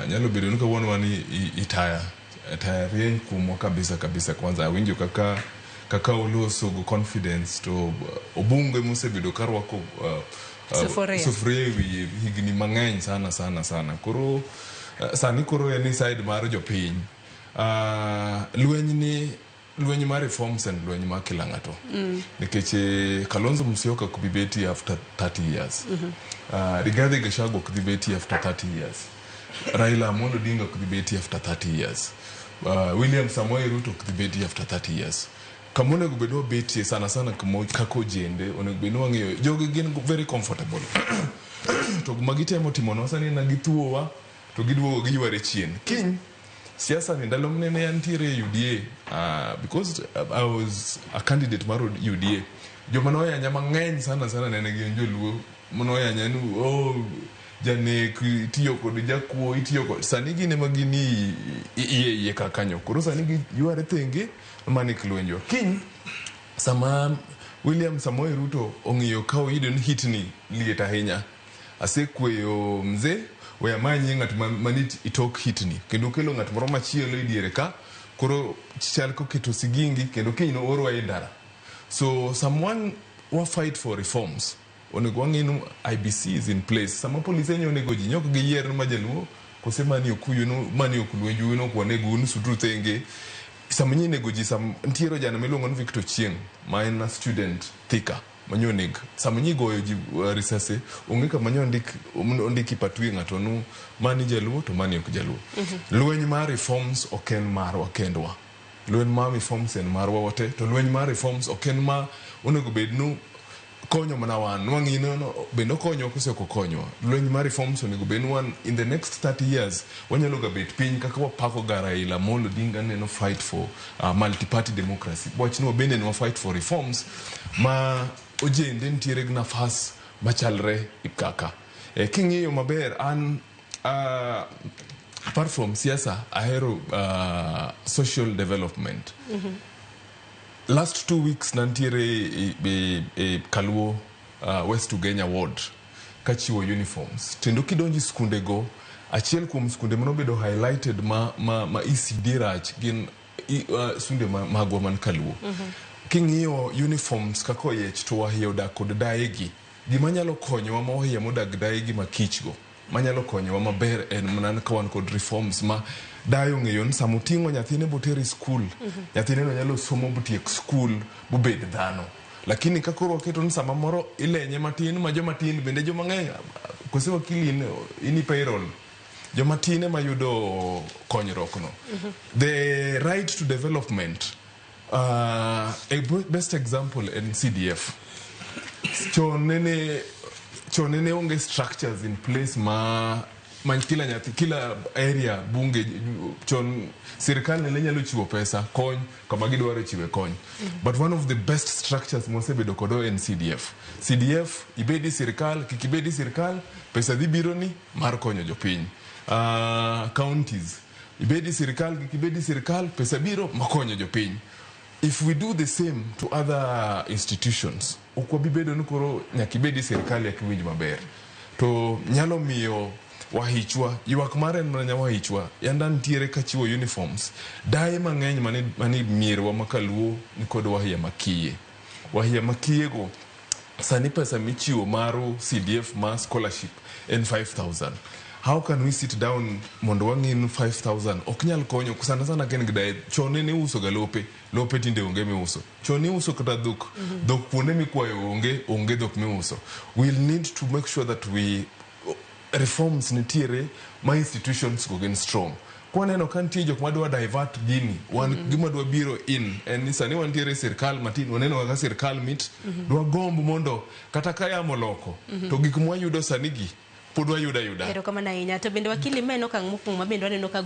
Nyalo bedo ni kawuono wan i taya taya rieny kuomwa kabisa kabisa. Kwanza awinjo kaka oloso go confidence to Obunge mosebedo ka rwako Sufuria. Sufuria e wiye higni mang'eny sana sana sana. Koro sani koro en e side mar jopiny. Lweny ni, lweny mar reforms en lweny mar kila ng'ato nikech Kalonzo Musyoka ok bi betie after 30 years. Rigathi Gachagua ok dhi betie after 30 years. Raila Amolo Odinga ok dhi betie after 30 years. William Samoei Ruto ok dhi betie after 30 years. Kama onego bed ni wabetie sana sana kaka ojende onego bed ni wang'iyo jogi gin very comfortable to gima gitemo timonwa sani en githuowa to giduogo giyware chien kiny. Siasa ni ndalo mnene antiere e UDA, because I was a candidate mar UDA, joma noyanya mang'eny sana sana nene gin joluo manoyanya ni, "Oh, janek, itiyo kod jakuo, itiyo kod." Sani gin ema gin iye iye kakanyo. Koro sani giyware thenge manik lwenjwa kiny sama William Samoei Ruto ong'iyo ka oyudo ni hitni liet ahinya, asekweyo mzee, we amanyie ng'at mani itok hitni kendo okelo ng'at moro machielo e diere ka. Koro chal koketo sigingi kendo kiny noorwa e ndara. So someone wa fight for reforms, onego wang'i ni IEBC is in place. Sama polise nyo onego ji nyok giyier ni ma jaluo kose mani okuyu no mani ok lwenju no ok wanego un sutru thenge. Sama nyi nego ji sam nitiere ojana miluongo ni Victor Chieng ma en a student Thika manyo oneg. Sama nyi goyo ji risasi, onge kama nyo ondik ondiki patwi ng'ato nu mani jaluo to mani ok jaluo. Lweny mar reforms ok en marwa kendwa, lweny mar reforms en marwa wate, to lweny mar reforms ok en ma onego bed nu konyo mana wan nwang'i no bende okonyo kose ok okonywa. Lweny mar reforms onego bed ni wan in the next 30 years wanyalo ga bet piny kaka wapako ga Raila Amolo Odinga neno fight for multi-party democracy, wach ni wabende ne wa fight for reforms ma ojende nitiere gi nafas machalre kaka king'iyo maber an apart from siasa ahero social development. Last 2 weeks nantiere e Kaluo West Ugenya ward kachiwo uniforms. Kendo kidonjo e skundego, achiel kuom skunde manobedo highlighted ma ECD rach gin skunde magwa man Kaluo. King'iyo uniforms kaka oyiech to wahia odak kod dayegi, gima nyalo konyowa ma wahia modak dayegi makich go manyalo konyowa maber en mana ka wan kod reforms ma dayo ong'eyo ni sama oting'o nyathine botere e skul, nyathine no nyalo somo botiek skul bobed dhano. Lakini ka koro waketo ni sama moro ilenye matin ma joma tin bende joma ng'eny kose wakili in i payroll joma tin ema yudo konyruok no. The right to development, a best example en CDF. Chon nene onge structures in place ma kila nyathi kila area bunge chon sirikal nene nyalo chiwo pesa kony kama gidwaro chiwe kony. But one of the best structures mosebedo kodo en CDF. CDF ibedi sirikal kik ibedi sirikal, pesa dhi biro ni mar konyo jopiny. Counties ibedi sirikal kik ibedi sirikal, pesa biro makonyo jopiny. If we do the same to other institutions, ok wabi bedo ni koro nyaka ibedi sirikal eka iwinj maber. To nyalo miyo wahichwa ywak mare en mana wahichwa yanda nitiere kachiwo uniforms daye mang'eny mani mierwa makaluo nikod wahia makiye wahia makiye go. Sani pesa michiwo mar CDF ma scholarship en 5000. How can we sit down mondo wang'i ni 5000 ok nyal konyo sana sana ka en gi daye? Chon ne iuso ga lope, lope tinde onge miuso. Chon iuso kata dhok, dhok kuonde mikwayo onge, onge dhok miuso. We'll need to make sure that we reforms nitiere ma institutions go gin strong. Kwaneno ka nitie jok madwa divert gini wan gima dwa biro in en ni sani wantiere e sirkal matin, waneno kaka sirkal mit dwa gomb mondo kata ka yamo loko to gik mwayudo sani gi pod wayudo ayuda. Erokamano ahinya. To bende wakili, ma en okang' mokwongo ma bende waneno ka